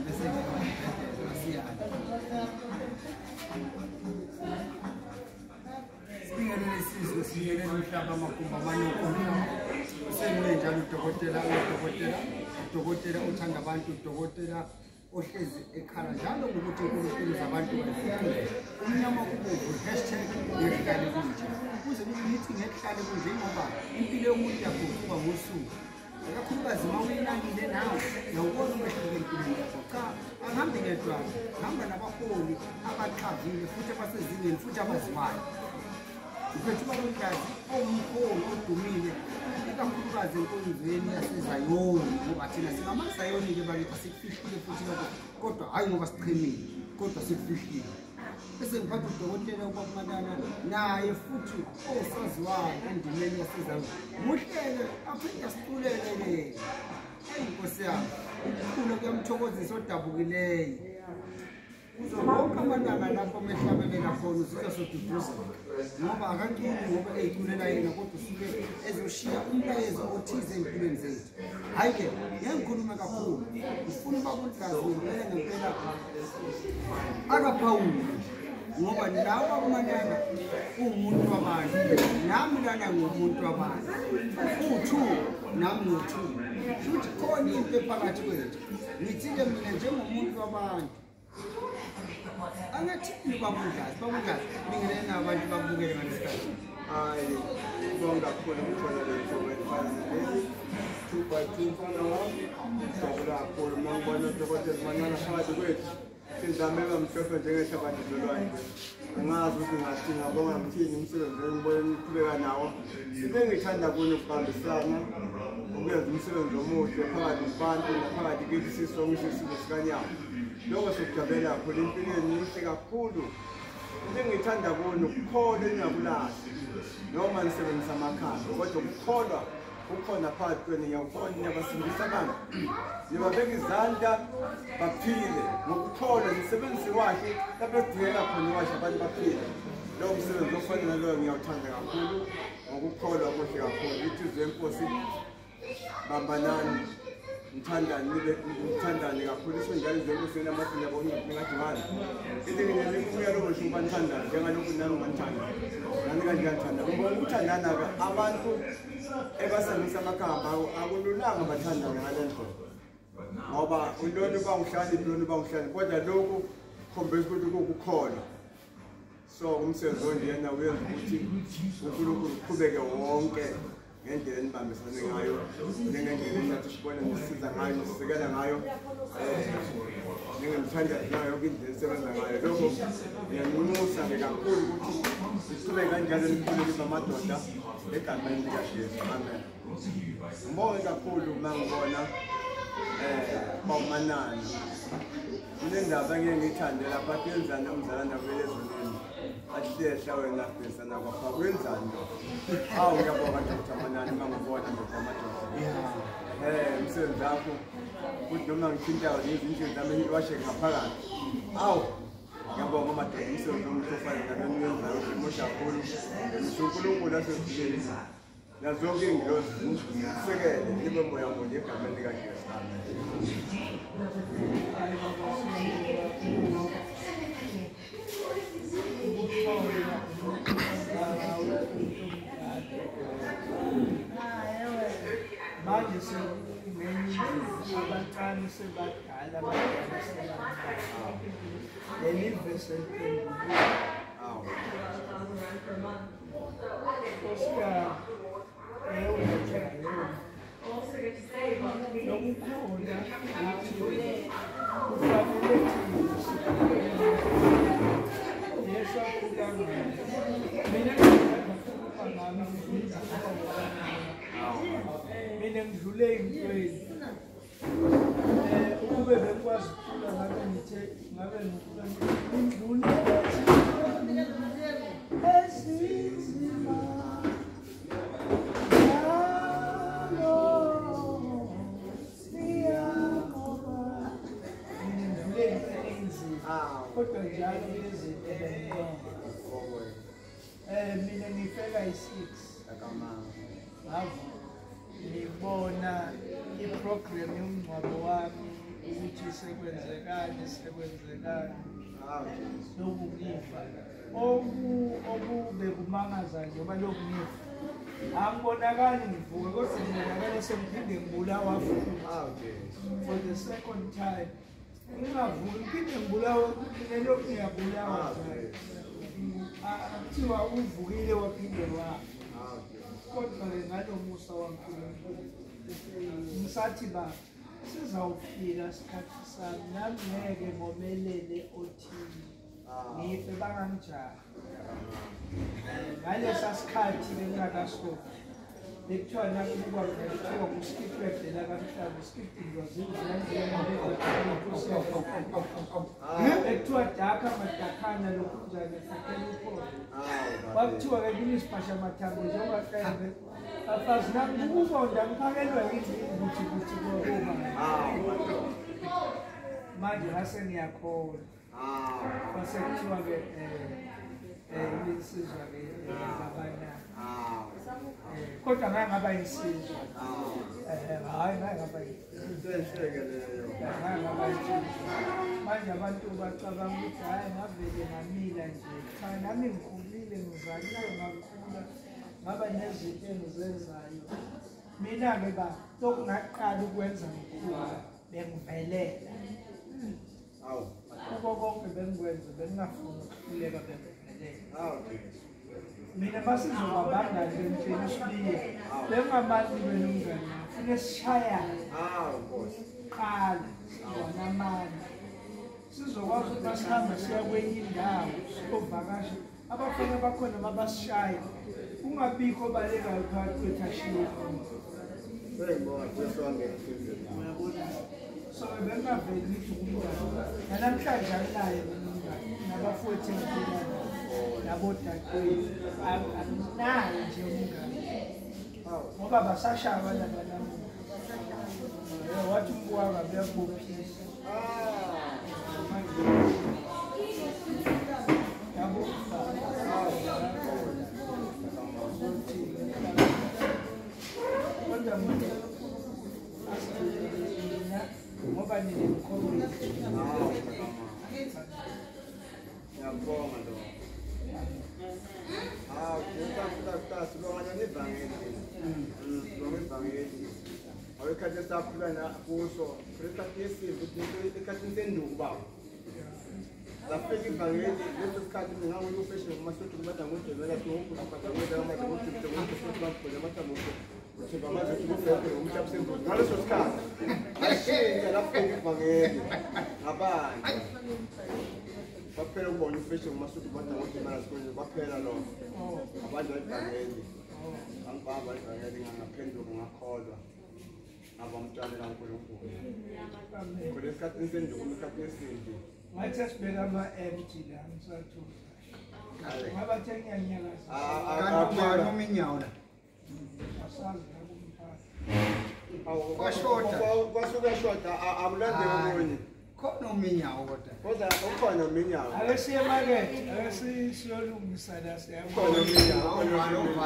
Bese asiyale. Sibingelele isizwe, sibingelele umhlaba, amagumbi amane. Usemile njalo udokotela, udokotela othanda abantu, udokotela ohlezi ekhala njalo ngokuthi uNkulunkulu zabantu bayifice. Umnyama kubomvu #ngekuhlale kunje. Kuze kube ngithi ngekuhlale kunje ngoba impilo yomuntu iyaguquka ngosuku. Kakhulukazi uma uyinakile nawe uyawubona umehluko empilweni yakho. Cha, angihambi ngedwana, ngihamba nabaholi abaqavile futhi abasezingeni futhi abaziwayo. Ngiphethe uBaba owumholi odumile ikakhulukazi enkonzweni yaseZayoni, ngoba thina singamaZayoni-ke bakithi, asikufihlile futhi lokho, kodwa hhayi ngoba sichemile, kodwa sikufihlile. Bese ngiphatha udokotela uBaba naye futhi osaziwayo endimeni yaseZayoni. Muhlele aphinde asiculele-ke. Eyi Nkosi yami, ukukhula kuyamthokozisa odabukileyo. Kuzo wonke amalanga lapho mehlabelela khona uzizwa soduduzeka, ngoba akaculi ngoba eyiculela yena, kodwa usuke ezoshiya umlayezo othize empilweni zethu. Hhayi-ke, ngeke ngikhulume kakhulu, ngifuna uBaba uNdlazi ngempela ngempela akaphawuli, ngoba nawe Baba Manana uwumuntu wabantu, nami lana ngumuntu wabantu, uwu-two nami ngu-two, futhi khona into ephakathi kwethu. Ngithi-ke mina njengomuntu wabantu, angathini Baba uNdlazi? Baba uNdlazi, bingelele nabantu bakubukele ngalesikhathi. Hayi, ngibonga kakhulu ukuthola le ntoba efana naleli 2 by 2 mfana wami. Ngijabula kakhulu uma ngibona udokotela Manana phakathi kwethu. Sizame bamhlophe njengehlabathi zolwandle. Angazi ukuthi ngathi ngabonga ngithini umsebenzi engibona niqhubeka nawo. Into engithanda kuni ukubambisana, ukwenza umsebenzi omuhle phakathi kubantu naphakathi kithi sisonke isizwe sikaNyawo. Lokho sikujabulela kakhulu empilweni inhle kakhulu. Into engithanda kuni ukukholwa ningakulahli noma nisebenzisa amakhambi, kodwa ukukholwa kukhona phakathi kwenu. Ngiyakubona niyabasindisa abantu, nibabeka izandla baphile ngokukholwa, nisebenzise iwashi lapho ekudingeka khona iwashi abantu baphile. Lowo msebenzi ofana naloyo ngiyawuthanda kakhulu, ngokukholwa kuhle kakhulu. Ithi izwi lenkosi, bambanani, nithandane, nibe nithandane kakhulu. Isho njalo izwi lenkosi yena amathini yabo ningadingani. Ithi nginemiphumela omusho ukuba nithandane njengalokhu nami nganithanda, nani kanje nganithanda. Ngibonga ukuthandana-ke abantu ebasebenzisa amakhamba akululanga bathandane ngale ndlela, ngoba ulona uba uhlali, lona uba uhlali, kodwa lokhu kukhombisa ukuthi kukukholwa. So umsebenzi onjena uyenza ukuthi uNkulunkulu uqhubeke wonke ngendlela enibambisane ngayo, nengendlela enathi sibona nisiza ngayo, nisisekela ngayo, ningemthandazo ngayo yonke indlela esisebenza ngayo. Lokho ngiyaninxusa-ke kakhulu ukuthi siqhubeke kanjalo nikhule nibe amadoda egameni likaJesu. Amen. Ngibonge kakhulu uma ngibona Baba Manana. Kunendaba engeke ngiyithande lapha, athi yenzani umzalwane abuyele ezulwini, athi hlehla wena bhesana kwapha kwenzani lokho. Hawu, ngiyabonga Dr. Manana uma ngibona ndoda amadoda. Umsebenzi wakho futhi noma ngithintayo nezinto zami iwashe ngaphakathi. Hawu, ngiyabonga madoda, umsebenzi omuhle ofana nalona uyenzayo umusha kakhulu. Ngisho uNkulunkulu asezulwini nazo zonke iy'ngilosi zisekele nibe moya munye egameni likaJesu. Amen. Manje sekungenye abancane sebadala, abadala sebancane, leli vesi eliphendukile. Awu. Nkosi yami, nokukhona ukuthi kufanele thina sikhule lesakhula ngayo. Mina ngikhuluma ngami, mina ngidlule ey'ntweni. Ukube bengikwazi ukucula ngabe ngithe ngabe ngicula ngidlule ezinzima njalo siyanqoba. Mina ngidlule ey'ntweni ey'nzima, kodwa njalo kunezinto ebengibonga. Mina ngifeka i-6 ngavuka ngibona i-program yomngcwabo wami ukuthi sekwenzekani sekwenzekani. Lokhu ngifa. Okube kumangaza njengoba lokhu ngifa. Angibonakali ngivuka kodwa ngibonakala sengiphinde ngibulawa futhi. For the second time. Ngingavuki ngiphinde ngibulawa nalokhu ngiyabulawa. Kuthiwa uvukile waphinde wafa. Kodwa-ke ngalomusa waNkulunkulu ngisathi ba sizawufika isikhathi sami nami ngeke ngomelele othile ngife bangangijahi. Ngalesa sikhathi bengingakasoki bekuthiwa nakubukwa kuthiwa kuskipwedlela kamhlaba uskipindwa zindlu bekuthiwa dakha madakhana lokhunjani efakhela ukhona kwakuthiwa-ke kunisibhasha mathambo njengokaqembe afazi nami ukubonda ngiphakelwa yini ukuthi kuthi koba manje ngase ngiyakholwa. Kwase kuthiwa-ke insizwa-ke ngabana kodwa ngake ngaba insizwa. Hhayi ngake ngaba ngaba insizwa. Manje abantu bacabanga ukuthi hhayi ngavele ngamila nje. Cha nami ngikhulile ngizalile ngakhula ngaba nezinto engizenzayo. Mina-ke ba lokhu ngaqala ukwenza ngikhula bengivelela. Kuko konke bengikwenza bengingafuni ukuhluleka bengivelela. Mina masizoba bangani bemtshela uSibiya bengingamali wena umngani wami fune sishayane qala sizwana amandla sizokwazi ukuthi masihamba siya kwenye indawo siyovakasha abafana bakhona mabasishaya kungabikho obalekayo phakathi kwethu ashiye. Uyabona? So bengingaveli ngithi umngani nanamhlanje anginaye mina umngani nabafowethu engiphila nabo nabodadewethu anginaye nje umngani ngoba basashaywa laba namuhla. Wathi umbuka kabi uyakubophisa. Manje yabo kodwa mina asigcina ngoba ninemkhono. Ngiyabonga lo. Sibonga nevangeli. Sibonga ivangeli. Awekhathi esaphila na kuso, isikhathi esimbi, isikhathi senduku baba. Lafika ivangeli leso sikhathi mina nganguyufashion kumasotho kubada ngojebela ngokuphatha ngojebela ngojebela ngaleso sikhathi ashintsha lafika ivangeli ngabantu. Baphela ukubona ifashion kumasotho kubada ngojebela sikonje baphela lokho. Abantu ivangeli. Angibamba ivangeli ngangaphenduka ngakholwa. Ngaba umntwana kaNkulunkulu. Khona esikhathini senduku isikhathi esimbi. Ngathi sibeka ama-empty la ngisathuza. Ngoba the ngiyanyakaza. Kanti noma inyawo la. Asazi la kumphatha. Kwashoda. Kwasuka shoda akulandeki okunye. Khona uminyawo kodwa. Kodwa ukhona uminyawo. Ake siye emakethe, ake siyolungisa la siyabona. Ukhona uminyawo.